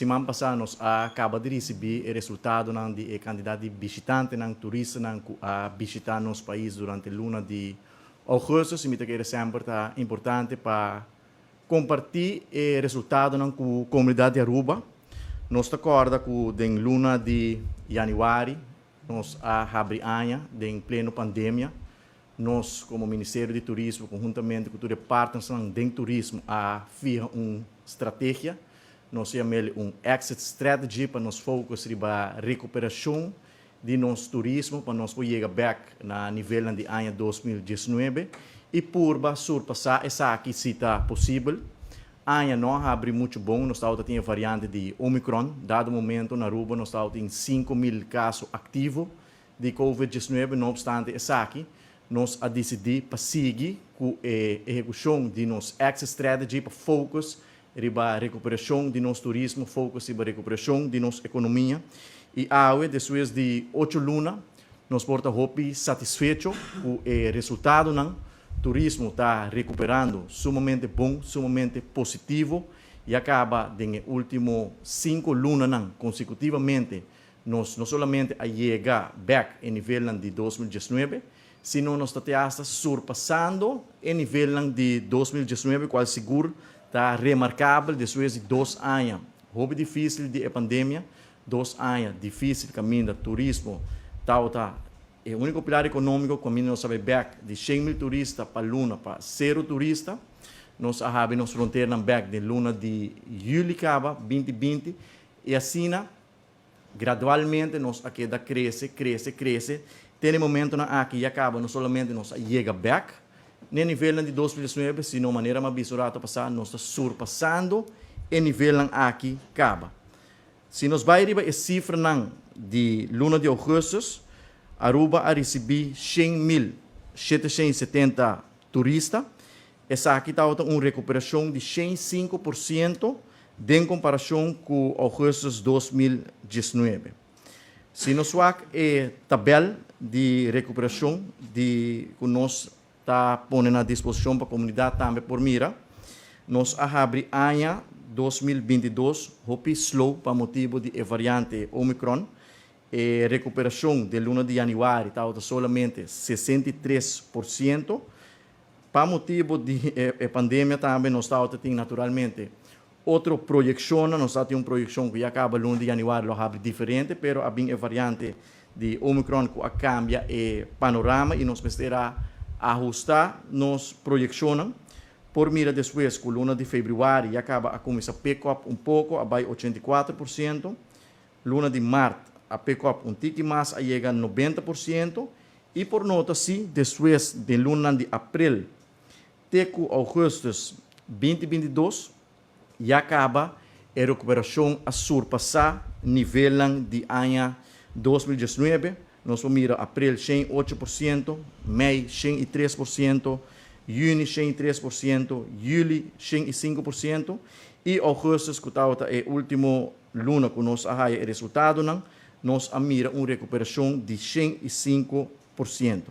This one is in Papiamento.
Siman pasa nos a caba di ricibi e resultadonan di e cantidad di bishitantenan, turistanan cu a bishita nos pais durante luna di augustus, y mi ta kere semper ta importante pa comparti e resultadonan cu comunidad di Aruba. Nos ta corda cu den luna di januari nos a habri aña den pleno pandemia. Nos como Ministerio di Turismo conhuntamente cu tur e partnersnan den turismo a fiha un strategia. Nos yam'el un exit strategy pa nos focus riba recuperacion di nos turismo pa nos por yega bek na nivelnan di aña 2019 y purba surpasa esaki si ta posibel. Aña no a habri mucho bon, nos tabata tin e variante di Omicron. Dado momento na Aruba nos tabata tin 5000 caso activo di Covid-19. No obstante esaki, nos a dicidi pa sigui cu e ehecucion di nos exit strategy pa focus riba recuperacion di nos turismo, focus riba recuperacion di nos economia. Y awe, despues di 8 luna, nos por ta hopi satisfecho cu e resultadonan. Turismo ta recuperando sumamente bon, sumamente positivo. Y a caba den e ultimo 5 lunanan consecutivamente nos no solamente a yega bek e nivelnan di 2019, sino nos ta te hasta surpasando e nivelnan di 2019, cual sigur ta remarcabel despues di 2 aña hopi dificil di e pandemia, 2 aña dificil caminda turismo tawata e unico pilar economico, caminda nos a bay bek di 100.000 turista pa luna pa 0 turista. Nos a habri nos fronteranan bek den luna di juli caba 2020 y asina gradualmente nos a keda crece, crece, crece. Te e momentonan aki ya caba no solamente nos a yega bek na nivelnan di 2019, sino, manera m'a bisa rato pasa, nos ta surpasando e nivelnan aki caba. Si nos bay riba e cifranan di luna di augustus, Aruba a ricibi 100.770 turista. Esaki ta un recuperacion di 105% den comparacion cu augustus 2019. Si nos wak e tabel di recuperacion di cu nos ta pone na disposicion pa comunidad tambe por mira, nos a habri aña 2022 hopi slow pa motibo di e variante Omicron. E recuperacion di luna di januari tabata solamente 63%. Pa motibo di e pandemia tambe nos tabata tin naturalmente otro proyeccion, nos tabatin un proyeccion cu ya caba luna di januari lo habri diferente, pero a bin e variante di Omicron cu a cambia e panorama y nos mester a ahusta nos proyeccionnan. Por mira despues cu luna di februari ya caba a cuminsa pick up un poco, a bay 84%. Luna di maart a pick up un tiki mas, a yega 90%. Y por nota si, despues di luna di april te cu augustus 2022, ya caba e recuperacion a surpasa nivelnan di aña 2019. Nos a mira april 108%, mei 103%, juni 103%, juli 105% y augustus, cu tabata e ultimo luna cu nos a haya e resultadonan, nos a mira un recuperacion di 105%.